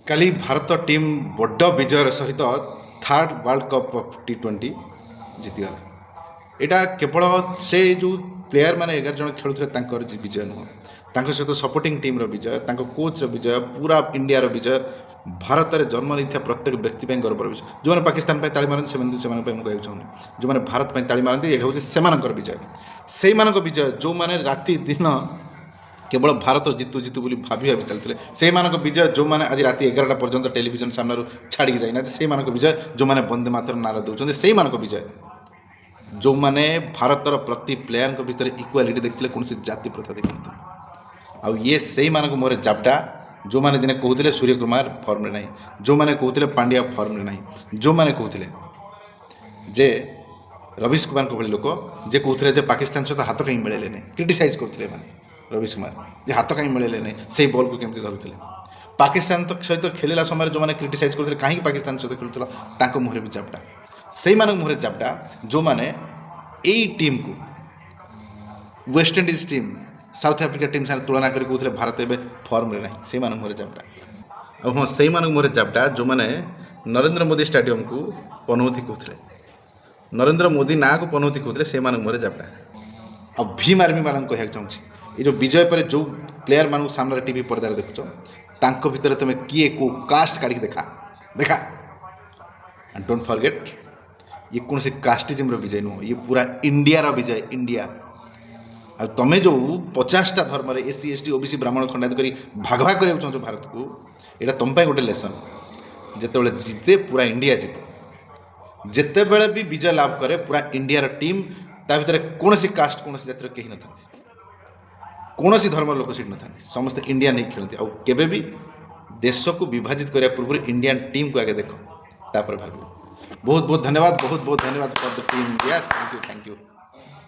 କାଲି ଭାରତ ଟିମ୍ ବଡ଼ ବିଜୟର ସହିତ ଥାର୍ଡ଼ ୱାର୍ଲଡ଼ କପ୍ ଅଫ୍ ଟି20 ଜିତିଗଲା। ଏଇଟା କେବଳ ସେ ଯେଉଁ ପ୍ଲେୟାର ମାନେ 11 ଜଣ ଖେଳୁଥିଲେ ତାଙ୍କର ବିଜୟ ନୁହଁ, ତାଙ୍କ ସହିତ ସପୋର୍ଟିଂ ଟିମ୍ର ବିଜୟ, ତାଙ୍କ କୋଚ୍ର ବିଜୟ, ପୁରା ଇଣ୍ଡିଆର ବିଜୟ, ଭାରତରେ ଜନ୍ମ ନେଇଥିବା ପ୍ରତ୍ୟେକ ବ୍ୟକ୍ତି ପାଇଁ ଗର୍ବର ବିଷୟ। ଯେଉଁମାନେ ପାକିସ୍ତାନ ପାଇଁ ତାଳି ମାରନ୍ତି, ସେମାନେ ସେମାନଙ୍କ ପାଇଁ ମୁଁ କହିବାକୁ ଚାହୁଁନି। ଯେଉଁମାନେ ଭାରତ ପାଇଁ ତାଳି ମାରନ୍ତି, ଏଇଟା ହେଉଛି ସେମାନଙ୍କର ବିଜୟ, ସେଇମାନଙ୍କ ବିଜୟ ଯେଉଁମାନେ ରାତି ଦିନ କେବଳ ଭାରତ ଜିତୁ ଜିତୁ ବୋଲି ଭାବି ଭାବି ଚାଲିଥିଲେ, ସେଇମାନଙ୍କ ବିଜୟ ଯେଉଁମାନେ ଆଜି ରାତି 11ଟା ପର୍ଯ୍ୟନ୍ତ ଟେଲିଭିଜନ ସାମ୍ନାରୁ ଛାଡ଼ିକି ଯାଇନାହାନ୍ତି, ସେଇମାନଙ୍କ ବିଜୟ ଯେଉଁମାନେ ବନ୍ଦେ ମାତରମ୍ ନାରା ଦେଉଛନ୍ତି, ସେଇମାନଙ୍କ ବିଜୟ ଯେଉଁମାନେ ଭାରତର ପ୍ରତି ପ୍ଲେୟାରଙ୍କ ଭିତରେ ଇକ୍ୱାଲିଟି ଦେଖିଥିଲେ, କୌଣସି ଜାତି ପ୍ରଥା ଦେଖିନଥିଲେ। ଆଉ ଇଏ ସେଇମାନଙ୍କ ମୁହଁରେ ଜାବଡ଼ା ଯେଉଁମାନେ ଦିନେ କହୁଥିଲେ ସୂର୍ଯ୍ୟକୁମାର ଫର୍ମରେ ନାହିଁ, ଯେଉଁମାନେ କହୁଥିଲେ ପାଣ୍ଡିଆ ଫର୍ମରେ ନାହିଁ, ଯେଉଁମାନେ କହୁଥିଲେ ଯେ ରବିଶ କୁମାରଙ୍କ ଭଳି ଲୋକ ଯେ କହୁଥିଲେ ଯେ ପାକିସ୍ତାନ ସହିତ ହାତ କାହିଁ ମିଳେଇଲେ ନାହିଁ, କ୍ରିଟିସାଇଜ୍ କରୁଥିଲେ ଏମାନେ ରବିଶ କୁମାର ଯେ ହାତ କାହିଁ ମିଳେଇଲେ ନାହିଁ, ସେଇ ବଲ୍କୁ କେମିତି ଧରୁଥିଲେ। ପାକିସ୍ତାନ ସହିତ ଖେଳିଲା ସମୟରେ ଯେଉଁମାନେ କ୍ରିଟିସାଇଜ୍ କରୁଥିଲେ କାହିଁକି ପାକିସ୍ତାନ ସହିତ ଖେଳୁଥିଲ, ତାଙ୍କ ମୁହଁରେ ବି ଜାବଡ଼ା। ସେଇମାନଙ୍କ ମୁହଁରେ ଜାବଡ଼ା ଯେଉଁମାନେ ଏଇ ଟିମ୍କୁ West Indies team, south Africa team ସାଙ୍ଗରେ ତୁଳନା କରି କହୁଥିଲେ ଭାରତ ଏବେ ଫର୍ମରେ ନାହିଁ, ସେଇମାନଙ୍କ ମୁହଁରେ ଜାବଡ଼ା। ଆଉ ହଁ, ସେଇମାନଙ୍କ ମୁହଁରେ ଜାବଡ଼ା ଯେଉଁମାନେ ନରେନ୍ଦ୍ର ମୋଦି ଷ୍ଟାଡ଼ିୟମକୁ ପନୌତି କହୁଥିଲେ, ନରେନ୍ଦ୍ର ମୋଦି ନାଁକୁ ପନୌତି କହୁଥିଲେ, ସେଇମାନଙ୍କ ମୁହଁରେ ଜାବଡ଼ା। ଆଉ ଭୀମ ଆର୍ମିମାନଙ୍କୁ କହିବାକୁ ଚାହୁଁଛି, ଏ ଯେଉଁ ବିଜୟ ପରେ ଯେଉଁ ପ୍ଲେୟାରମାନଙ୍କୁ ସାମ୍ନାରେ ଟିଭି ପରଦାରେ ଦେଖୁଛ, ତାଙ୍କ ଭିତରେ ତୁମେ କିଏ କେଉଁ କାଷ୍ଟ କାଢ଼ିକି ଦେଖା ଦେଖା। ଆଣ୍ଡ don't forget, ଇଏ କୌଣସି କାଷ୍ଟିଜିମ୍ର ବିଜୟ ନୁହଁ, ଇଏ ପୁରା ଇଣ୍ଡିଆର ବିଜୟ, ଇଣ୍ଡିଆ। ଆଉ ତୁମେ ଯେଉଁ 50ଟା ଧର୍ମରେ ଏସ୍ ସି, ଏସ୍ ଟି, ଓ ବି ସି, ବ୍ରାହ୍ମଣ, ଖଣ୍ଡାୟତ କରି ଭାଗ ଭାଗ କରିବାକୁ ଚାହୁଁଛ ଭାରତକୁ, ଏଇଟା ତୁମ ପାଇଁ ଗୋଟେ ଲେସନ୍। ଯେତେବେଳେ ଜିତେ ପୁରା ଇଣ୍ଡିଆ ଜିତେ, ଯେତେବେଳେ ବି ବିଜୟ ଲାଭ କରେ ପୁରା ଇଣ୍ଡିଆର ଟିମ୍, ତା ଭିତରେ କୌଣସି କାଷ୍ଟ, କୌଣସି ଜାତିର କେହି ନଥାନ୍ତି, କୌଣସି ଧର୍ମର ଲୋକ ସେଠି ନଥାନ୍ତି, ସମସ୍ତେ ଇଣ୍ଡିଆନ୍ ହେଇକି ଖେଳନ୍ତି। ଆଉ କେବେ ବି ଦେଶକୁ ବିଭାଜିତ କରିବା ପୂର୍ବରୁ ଇଣ୍ଡିଆନ୍ ଟିମ୍କୁ ଆଗେ ଦେଖ, ତାପରେ ଭାବିବ। ବହୁତ ବହୁତ ଧନ୍ୟବାଦ, ବହୁତ ବହୁତ ଧନ୍ୟବାଦ for the team India. Thank you, thank you.